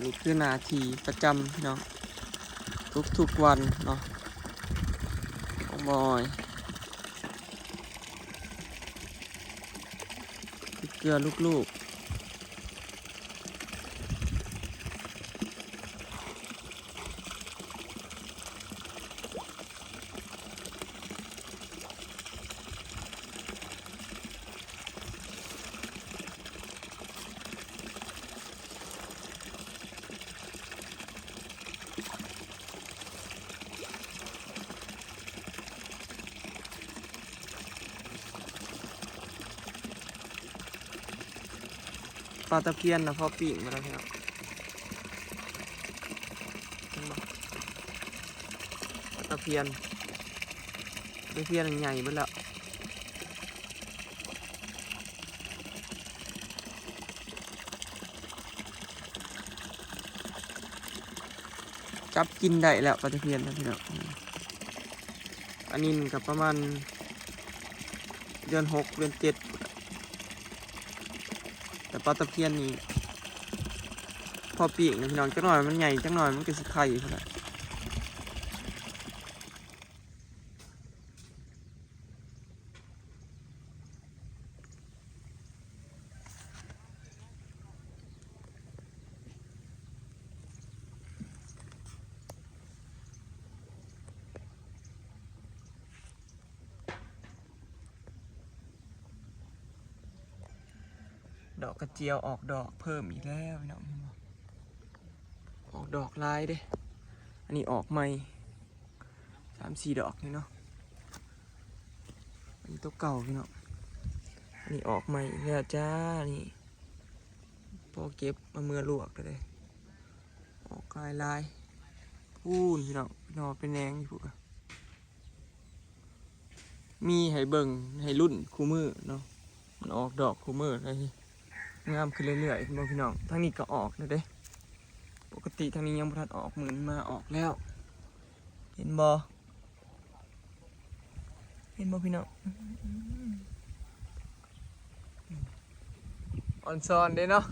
ນີ້ຄືໜ້າທີ່ປະຈຳພີ່ນ້ອງ ທຸກໆວັນເນາະ ຂອງໝໍ້ອອຍ ເກືອລູກໆ. ປາຕະພຽນນະ ພໍປີ້ງມາແລ້ວພີ່ນ້ອງ ເຫັນບໍ່? ປາຕະພຽນ ປາຕະພຽນໃຫຍ່ເບິດແລ້ວ. ຈັບກິນໄດ້ແລ້ວປາຕະພຽນນະພີ່ນ້ອງ. ອັນນີ້ກໍປະມານເດືອນຫົກເດືອນເຈັດ ແຕ່ປາຕະພຽນນີ້ພໍປີ້ງນະພີ່ນ້ອງ ຈັກໜ້ອຍມັນໃຫຍ່ ຈັກໜ້ອຍມັນກໍຊິໄຂ່ພຸ້ນແຫຼະ. ດອກກະຈຽວອອກດອກເພີ່ມອີກແລ້ວພີ່ນ້ອງ ເຫັນບໍ່? ອອກດອກຫຼາຍເດ້ ອັນນີ້ອອກໃໝ່ ສາມສີ່ດອກນີ້ເນາະ. ອັນນີ້ຕົວເກົ່າພີ່ນ້ອງ ອັນນີ້ອອກໃໝ່ອີກແລ້ວຈ້າ ນີ້ ພໍເກັບມາເມືອລວກແລ້ວເດ້ ອອກຫຼາຍໆ ພຸ້ນພີ່ນ້ອງ ໜໍ່ເປັນແໜງຢູ່ພຸ້ນ. ມີໃຫ້ເບິ່ງໃຫ້ລຸ້ນຄູ່ມື້ເນາະ ມັນອອກດອກຄູ່ມື້ເລີຍ ງາມຂຶ້ນເລື້ອຍໆ ເຫັນບໍ່ພີ່ນ້ອງ? ທາງນີ້ກໍອອກແລ້ວເດ້ ປົກກະຕິທາງນີ້ຍັງບໍ່ທັນອອກ ມື້ນີ້ມາອອກແລ້ວ ເຫັນບໍ່? ເຫັນບໍ່ພີ່ນ້ອງ? ອອນຊອນເດ້ເນາະ.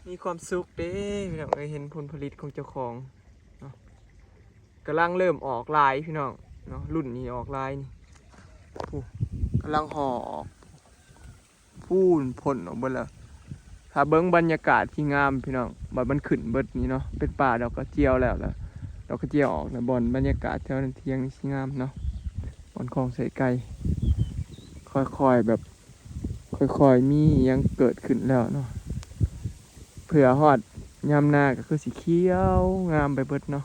ມີຄວາມສຸກເດ້ພີ່ນ້ອງເອີຍ ເຫັນຜົນຜະລິດຂອງເຈົ້າຂອງເນາະ ກຳລັງເລີ່ມອອກຫຼາຍພີ່ນ້ອງເນາະ ລຸ້ນນີ້ອອກຫຼາຍນີ້ ຜູ້ ກຳລັງຫໍ່ອອກ ພຸ້ນ ພົ້ນອອກເບິດແລ້ວ. ຖ້າເບິ່ງບັນຍາກາດທີ່ງາມພີ່ນ້ອງ ບັດມັນຂຶ້ນເບິດນີ້ເນາະ ເປັນປ່າດອກກະຈຽວແລ້ວ ແລ້ວດອກກະຈຽວອອກແລ້ວ ບ່ອນບັນຍາກາດແຖວທຽງນີ້ຊິງາມເນາະ ບ່ອນຄອງໃສ່ໄກ່ ຄ່ອຍໆແບບ ຄ່ອຍໆມີຫຍັງເກີດຂຶ້ນແລ້ວເນາະ ເຜື່ອຮອດຍາມນາກໍຄືຊິຂຽວງາມໄປເບິດເນາະ.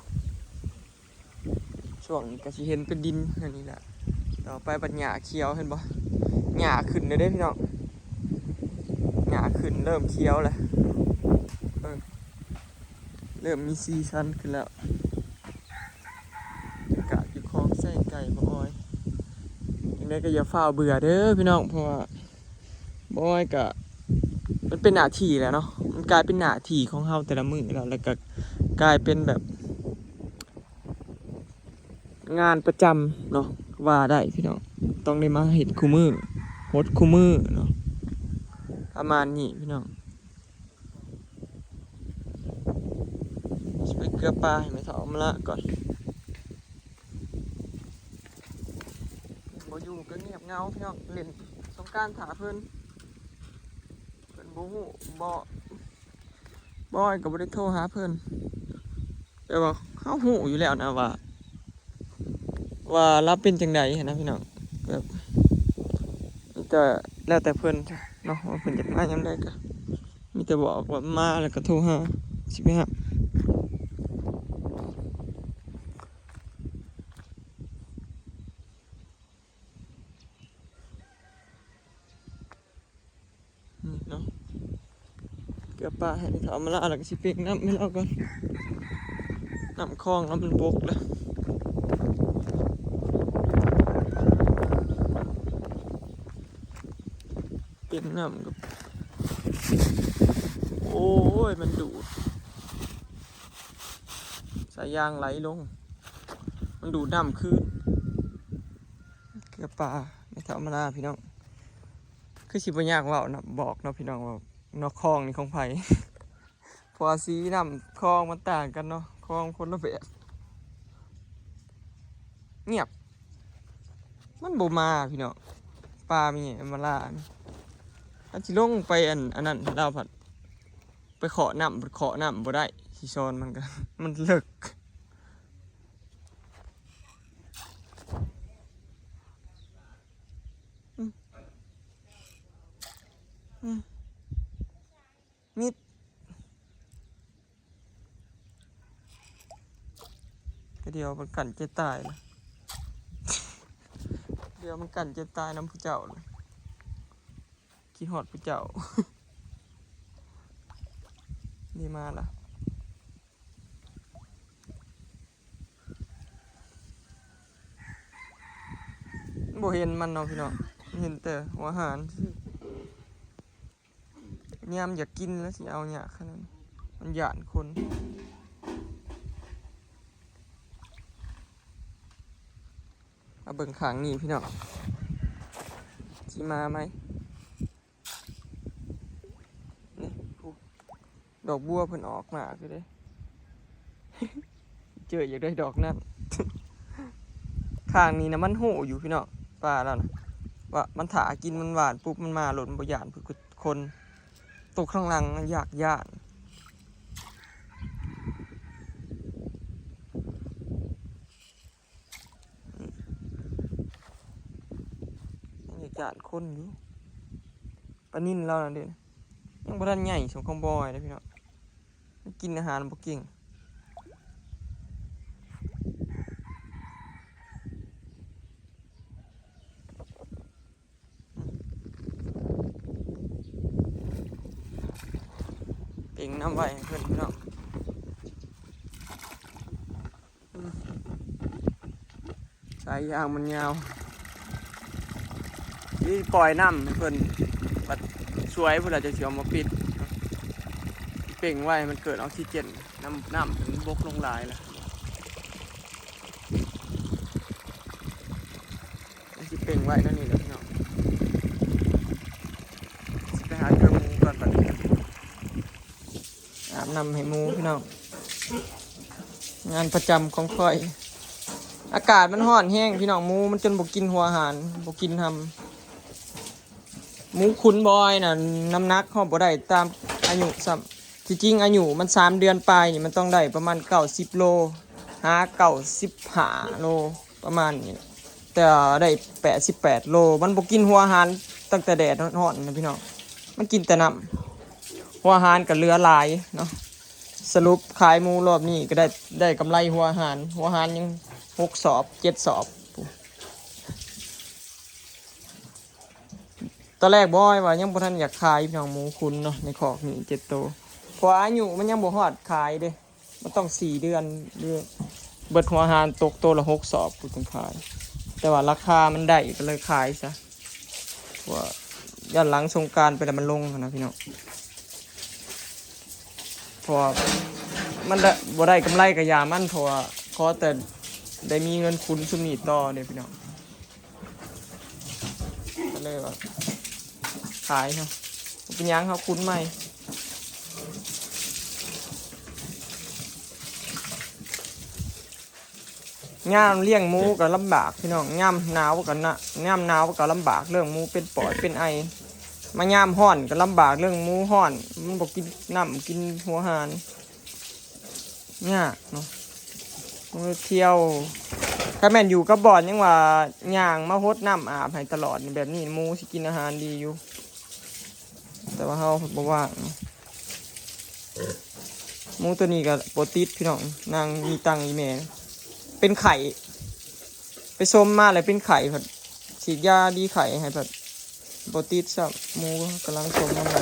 ຊ່ວງນີ້ກໍຊິເຫັນແຕ່ດິນອັນນີ້ແຫຼະ ຕໍ່ໄປບັດຫຍ້າຂຽວ ເຫັນບໍ່? ຫຍ້າຂຶ້ນແລ້ວເດ້ພີ່ນ້ອງ ຫຍ້າຂຶ້ນເລີ່ມຂຽວແລ້ວ ເອີ ເລີ່ມມີສີສັນຂຶ້ນແລ້ວ. ກະຢູ່ຄອງໃສ່ໄກ່ບໍ່ອອຍ ຈັ່ງໃດກໍຢ່າຟ້າວເບື່ອເດີພີ່ນ້ອງ ເພາະວ່າບໍ່ອອຍກະ ມັນເປັນໜ້າທີ່ແລ້ວເນາະ ມັນກາຍເປັນໜ້າທີ່ຂອງເຮົາແຕ່ລະມື້ແລ້ວ ແລ້ວກະກາຍເປັນແບບ ງານປະຈຳເນາະ ວ່າໄດ້ພີ່ນ້ອງ ຕ້ອງໄດ້ມາເຮັດຄູ່ມື້ ຫົດຄູ່ມື້ເນາະ ປະມານນີ້ພີ່ນ້ອງ. ຊິໄປເກືອປາໃຫ້ແມ່ເຖົ້າອຳມາລະກ່ອນ ບໍ່ຢູ່ກໍງຽບເຫງົາພີ່ນ້ອງ ຫຼິ້ນສົງການຖ້າເພິ່ນ ເພິ່ນບໍ່ຮູ້ ບໍ່ ບໍ່ ອ້ອຍກໍບໍ່ໄດ້ໂທຫາເພິ່ນ ແຕ່ວ່າເຮົາຮູ້ຢູ່ແລ້ວນະວ່າ ວ່າລາວເປັນຈັ່ງໃດຫັ້ນນະພີ່ນ້ອງ ແບບ ມີແຕ່ແລ້ວແຕ່ເພິ່ນເນາະ ວ່າເພິ່ນຢາກມາຍາມໃດກໍ ມີແຕ່ບອກວ່າມາແລ້ວກໍໂທຫາ ຊິໄປຮັບ. ນີ້ເນາະ ເກືອປາໃຫ້ເຂົາມາລາ ແລ້ວກໍຊິເປັກນ້ຳໃຫ້ລາວກ່ອນ ນ້ຳຄອງລາວມັນບົກແລ້ວ ເປັກນ້ຳກໍ ໂອ້ຍ ມັນດູດ ສາຍຢາງໄຫຼລົງ ມັນດູດນ້ຳຄືນ ເກືອປາ ແມ່ເຖົ້າມາລາ ພີ່ນ້ອງ ຄືຊິບໍ່ຍາກເວົ້າເນາະ ບອກເນາະ ພີ່ນ້ອງ ວ່ານອກຄອງນີ້ຂອງໃຜ? ຂ ວ່າສີນ້ຳຄອງມັນຕ່າງກັນເນາະ ຄອງຄົນລະແບບ. ງຽບ ມັນບໍ່ມາພີ່ນ້ອງ ປາມີມາລາ ອັນຊິລົງໄປອັນ ອັນນັ້ນ ລາວພັດໄປເຄາະນ້ຳ ເຄາະນ້ຳບໍ່ໄດ້ ຊິຊ້ອນມັນກໍ ມັນເລິກ. ອືມ ອືມ ມິດ ກະດຽວມັນກັ້ນເຈັບຕາຍລະ ດຽວມັນກັ້ນເຈັບຕາຍນຳຜູ້ເຈົ້າລະ ຄິດຮອດຜູ້ເຈົ້າ ນີ້ມາລະ. ບໍ່ເຫັນມັນເນາະພີ່ນ້ອງ ເຫັນແຕ່ຫົວຫານຊື່ ຍາມຢາກກິນແລ້ວຊິເອົາຍາກຂະໜາດ ມັນຢ້ານຄົນ. ມາເບິ່ງຂ້າງນີ້ພີ່ນ້ອງ ຊິມາໃໝ່. ນີ້ ດອກບົວເພິ່ນອອກມາຄືເດ້ ເຈີຢາກໄດ້ດອກນັ້ນ. ຂ້າງນີ້ນະມັນຮູ້ຢູ່ພີ່ນ້ອງ ປາລາວນະ ວ່າມັນຖ້າກິນມັນຫວານປຸບ ມັນມາໂລດ ມັນບໍ່ຢ້ານຜູ້ຄົນ. ໂຕຂ້າງຫຼັງນະຢາກຢ້ານ. ອືມ ຍັງຢາກຢ້ານຄົນຢູ່. ປານິນລາວນັ້ນເດ້ ຍັງບໍ່ທັນໃຫຍ່ສ່ຳຂອງບອຍເດ້ພີ່ນ້ອງ ມັນກິນອາຫານບໍ່ເກັ່ງ. ເປັງນ້ຳໄວ້ໃຫ້ເພິ່ນພີ່ນ້ອງ. ອືມ ສາຍຢາງມັນຍາວ ຊິປ່ອຍນ້ຳໃຫ້ເພິ່ນ ບັດສວຍພຸ້ນລະ ຈັ່ງຊິເອົາມາປິດ. ເປັງໄວ້ໃຫ້ມັນເກີດອອກຊີເຈນ ນ້ຳ ນ້ຳມັນບົກລົງຫຼາຍລະ. ມັນຊິເປັງໄວ້ແນວນີ້ແຫຼະພີ່ນ້ອງ ຊິໄປຫາເຈີໝູກ່ອນບັດນີ້ ອາບນ້ຳໃຫ້ໝູພີ່ນ້ອງ ງານປະຈຳຂອງຂ້ອຍ. ອາກາດມັນຮ້ອນແຮງພີ່ນ້ອງ ໝູມັນຈົນບໍ່ກິນຫົວອາຫານ ບໍ່ກິນນຳ. ໝູຂຸນບອຍນະ ນ້ຳໜັກເຮົາບໍ່ໄດ້ຕາມອາຍຸຊ້ຳ. ທີ່ຈິງອາຍຸມັນສາມເດືອນປາຍນີ້ ມັນຕ້ອງໄດ້ປະມານເກົ້າສິບໂລ ຫາເກົ້າສິບຫ້າໂລ ປະມານນີ້ ແຕ່ໄດ້ແປດສິບແປດໂລ. ມັນບໍ່ກິນຫົວອາຫານຕັ້ງແຕ່ແດດຮ້ອນໆນະພີ່ນ້ອງ ມັນກິນແຕ່ນ້ຳ ຫົວອາຫານກໍເຫຼືອຫຼາຍເນາະ. ສະຫຼຸບຂາຍໝູລອບນີ້ກໍໄດ້ ໄດ້ກຳໄລຫົວອາຫານ ຫົວອາຫານຍັງຫົກສອບເຈັດສອບ. ຕອນແລກບອຍວ່າຍັງບໍ່ທັນຢາກຂາຍພີ່ນ້ອງ ໝູຂຸນເນາະ ໃນຄອກນີ້ເຈັດໂຕ ເພາະວ່າອາຍຸມັນຍັງບໍ່ຮອດຂາຍເດ້ ມັນຕ້ອງສີ່ເດືອນ ຫຼື ເບິດຫົວອາຫານຕົກໂຕລະຫົກສອບພຸ້ນຈຶ່ງຂາຍ ແຕ່ວ່າລາຄາມັນໄດ້ກໍເລີຍຂາຍຊະ ເພາະວ່າຢ້ານຫຼັງສົງການໄປແລ້ວມັນລົງຫັ້ນນະພີ່ນ້ອງ. ເພາະວ່າມັນໄດ້ ບໍ່ໄດ້ກຳໄລກະຢ່າມັນ ເພາະວ່າຂໍແຕ່ໄດ້ມີເງິນຂຸນຊຸມນີ້ຕໍ່ເດ້ພີ່ນ້ອງ ກໍເລີຍວ່າຂາຍເນາະ ບໍ່ເປັນຫຍັງ ເຮົາຂຸນໃໝ່. ຍາມລ້ຽງໝູກໍລຳບາກພີ່ນ້ອງ ຍາມໜາວກໍນະ ຍາມໜາວກໍລຳບາກເລື່ອງໝູເປັນປອດເປັນໄອ ມາຍາມຮ້ອນກໍລຳບາກເລື່ອງໝູຮ້ອນ ມັນບໍ່ກິນນ້ຳກິນຫົວອາຫານ ຍາກເນາະ. ໝູທ່ຽວ ຄັນແມ່ນຢູ່ກັບບ່ອນຍັງວ່າຍ່າງມາຫົດນ້ຳອາບໃຫ້ຕະຫຼອດນີ້ ແບບນີ້ໝູຊິກິນອາຫານດີຢູ່ ແຕ່ວ່າເຮົາບໍ່ວ່າງ. ໝູໂຕນີ້ກໍບໍ່ຕິດພີ່ນ້ອງ ນາງມີຕັງອີ່ແມ່ ເປັນໄຂ້ ໄປຊົມມາແລ້ວເປັນໄຂ້ ພັດສີດຢາດີໄຂ້ໃຫ້ ພັດບໍ່ຕິດຊ້ຳ. ໝູກຳລັງຊົມມາໃໝ່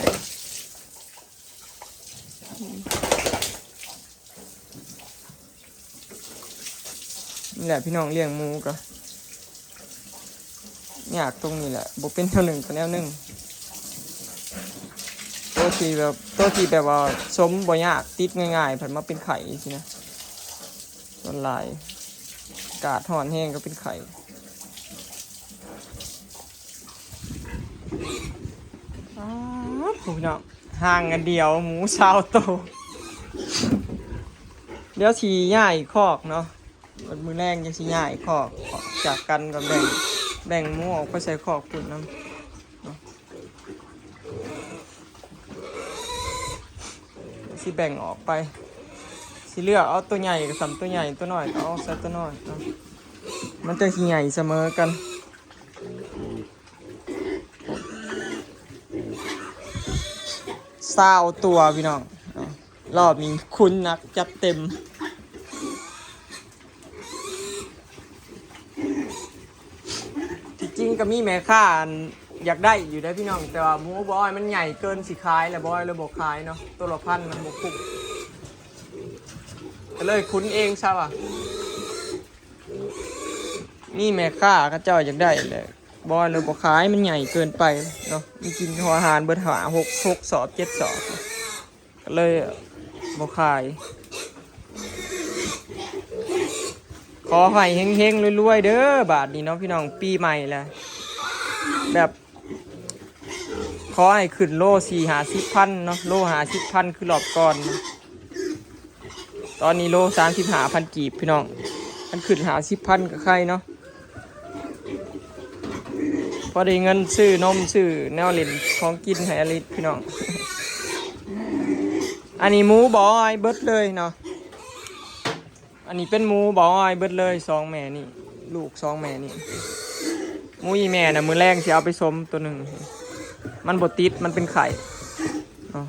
ນີ້ແຫຼະພີ່ນ້ອງ ລ້ຽງໝູກໍຍາກຕົງນີ້ແຫຼະ ບໍ່ເປັນແນວໜຶ່ງກໍແນວໜຶ່ງ. ໂຕທີ່ແບບ ໂຕທີ່ແບບວ່າຊົມບໍ່ຍາກ ຕິດງ່າຍໆ ພັດມາເປັນໄຂ້ຊີ້ນະ ສ່ວນຫຼາຍອາກາດຮ້ອນແຮງກໍເປັນໄຂ້. ອ້າວ ໂອ້ ພີ່ນ້ອງ ຫ່າງອັນດຽວ ໝູຊາວໂຕ เดี๋ยวสิย้ายคอกเนาะ มื้อแลงจั่งสิย้ายคอก จากกันก็แบ่ง แบ่งหมูออกไปใส่คอกพุ้นนำเนาะ สิแบ่งออกไป สิเลือกเอาตัวใหญ่ก็ส่ำตัวใหญ่ ตัวน้อยก็เอาใส่ตัวน้อยเนาะ มันจั่งสิใหญ่เสมอกัน ซาวตัวพี่น้อง รอบนี้คุณนักจัดเต็ม ที่จริงก็มีแม่ค้าอันอยากได้อยู่เด้อพี่น้อง แต่ว่าหมูบ่อ้อยมันใหญ่เกินสิขาย แล้วบ่อ้อยเลยบ่ขายเนาะ ตัวละพันมันบ่คุ้ม ก็เลยขุนเองซะว่ะ มีแม่ค้าเขาเจ้าอยากได้แหละ บ่อ้อยเลยบ่ขาย มันใหญ่เกินไปเนาะ มันกินหัวอาหารเบิดห้า หก หกสอบ เจ็ดสอบ ก็เลยบ่ขาย ขอให้เฮงๆ รวยๆ เด้อบาดนี้เนาะพี่น้อง ปีใหม่แล้ว แบบ ขอให้ขึ้นโลสี่ห้าสิบพันเนาะ โลห้าสิบพันคือรอบก่อนเนาะ ตอนนี้โลสามสิบห้าพันกีบพี่น้อง มันขึ้นห้าสิบพันก็ไคเนาะ พอได้เงินซื้อนมซื้อแนวเล่นของกินให้อลิสพี่น้อง อันนี้หมูบ่อ้อยเบิดเลยเนาะ อันนี้เป็นหมูบ่อ้อยเบิดเลย สองแม่นี่ ลูกสองแม่นี่ หมูอีแม่น่ะ มื้อแลงสิเอาไปสมตัวหนึ่ง มันบ่ติด มันเป็นไข่ เอ้า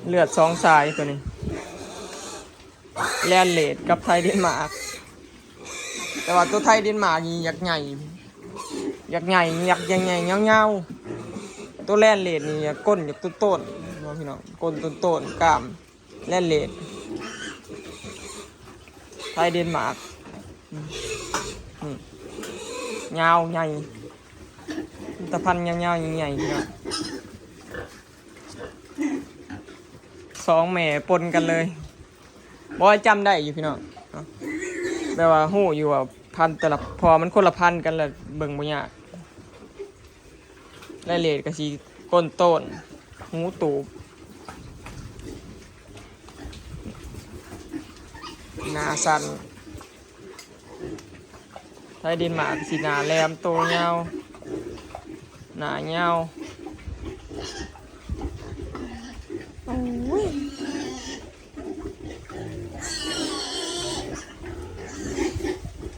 เลือดสองสายตัวนี้ แลนเลดกับไทเดนมาร์ก แต่ว่าตัวไทเดนมาร์กนี่อยากใหญ่ อยากใหญ่ อยากใหญ่ๆ ยาวๆ ตัวแลนเลดนี่อยากก้นอยากโต้นๆ เนาะพี่น้อง ก้นโต้นๆ กล้าม แลนเลด ไทเดนมาร์ก อืม นี่ ยาวใหญ่ ตะพันยาวๆ ใหญ่ๆ พี่น้อง สองแม่ปนกันเลย บ่จำได้อยู่พี่น้อง เนาะ แบบว่าฮู้อยู่ว่าพันธุ์แต่ละ เพราะว่ามันคนละพันธุ์กัน แล้วเบิ่งบ่ยาก ไลเลดก็สิก้นโต้น หูตูบ หน้าสั้น ไทเดนมาร์กสิหน้าแหลม โตยาว หน้ายาว โอ้ย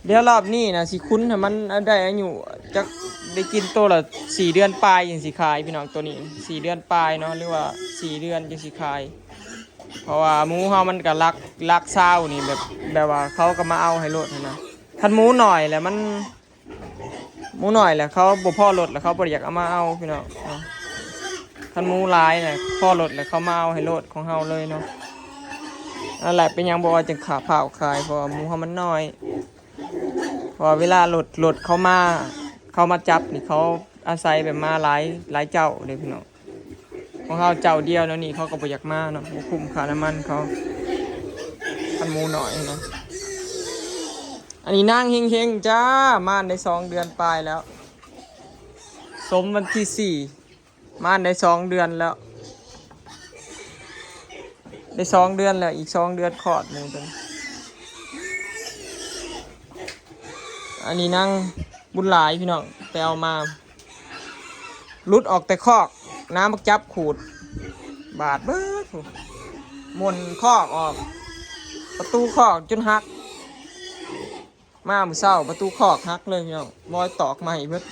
เดี๋ยวรอบนี้นะ สิขุนให้มันได้อายุ จักได้กินโตละสี่เดือนปลายจั่งสิขายพี่น้อง โตนี้สี่เดือนปลายเนาะ หรือว่าสี่เดือนจั่งสิขาย เพราะว่าหมูเฮามันก็หลัก หลักซาวนี่ แบบ แบบว่าเขาก็มาเอาให้โลดหั้นนะ คันหมูน้อยแล้วมัน หมูน้อยแหละ เขาบ่พอลดแล้ว เขาบ่อยากเอามาเอาพี่น้องเนาะ คันหมูหลายน่ะ พอลดแล้ว เขามาเอาให้โลดของเฮาเลยเนาะ นั่นแหละ เป็นหยังบ่ว่าจั่งขาพร้าวขาย เพราะว่าหมูเฮามันน้อย เพราะว่าเวลาลด ลดเขามา เขามาจับนี่ เขาอาศัยแบบมาหลาย หลายเจ้าเด้พี่น้อง ของเฮาเจ้าเดียวแนวนี้ เขาก็บ่อยากมาเนาะ บ่คุ้มค่าน้ำมันเขา คันหมูน้อยนะ อันนี้นางเฮงๆ จ้า ม่านได้สองเดือนปลายแล้ว สมวันที่สี่ ม่านได้สองเดือนแล้ว ได้สองเดือนแล้ว อีกสองเดือนคลอดหมูตัวนี้ อันนี้นางบุญหลายพี่น้อง ไปเอามา หลุดออกแต่คอก น้ำบักจับขูด บาดเบิดพุ้น หม่นคอกออก ประตูคอกจนหัก มามื้อเช้า ประตูคอกหักเลยพี่น้อง รอยตอกใหม่เบิด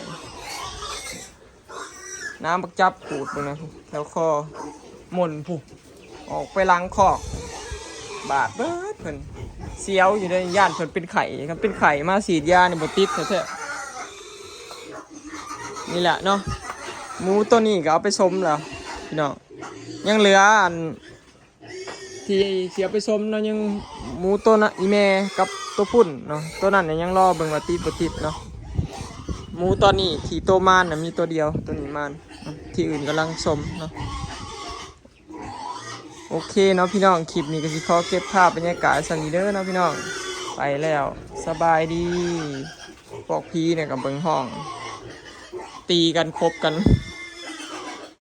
น้ำบักจับขูดพุ้นนะ แถวคอ หม่นพุ้น ออกไปหลังคอก บาดเบิดเพิ่น เสียวอยู่เด้ ย่านเพิ่นเป็นไข้ คันเป็นไข้มาฉีดยานี่บ่ติดแท้ๆ นี่แหละเนาะ หมูตัวนี้ก็เอาไปสมแล้วพี่น้อง ยังเหลืออันที่สิเอาไปสมเนาะ ยังหมูตัวนะ อีแม่กับตัวพุ้นเนาะ ตัวนั้นน่ะยังรอเบิ่งว่าติดบ่ติดเนาะ หมูตอนนี้ที่โตม่านน่ะมีตัวเดียว ตัวนี้ม่านเนาะ ที่อื่นกำลังสมเนาะ โอเคเนาะพี่น้อง คลิปนี้ก็สิขอเก็บภาพบรรยากาศส่ำนี้เด้อเนาะพี่น้อง ไปแล้ว สบายดี พวกผีเนี่ยก็เบิ่งห้อง ตีกัน คบกัน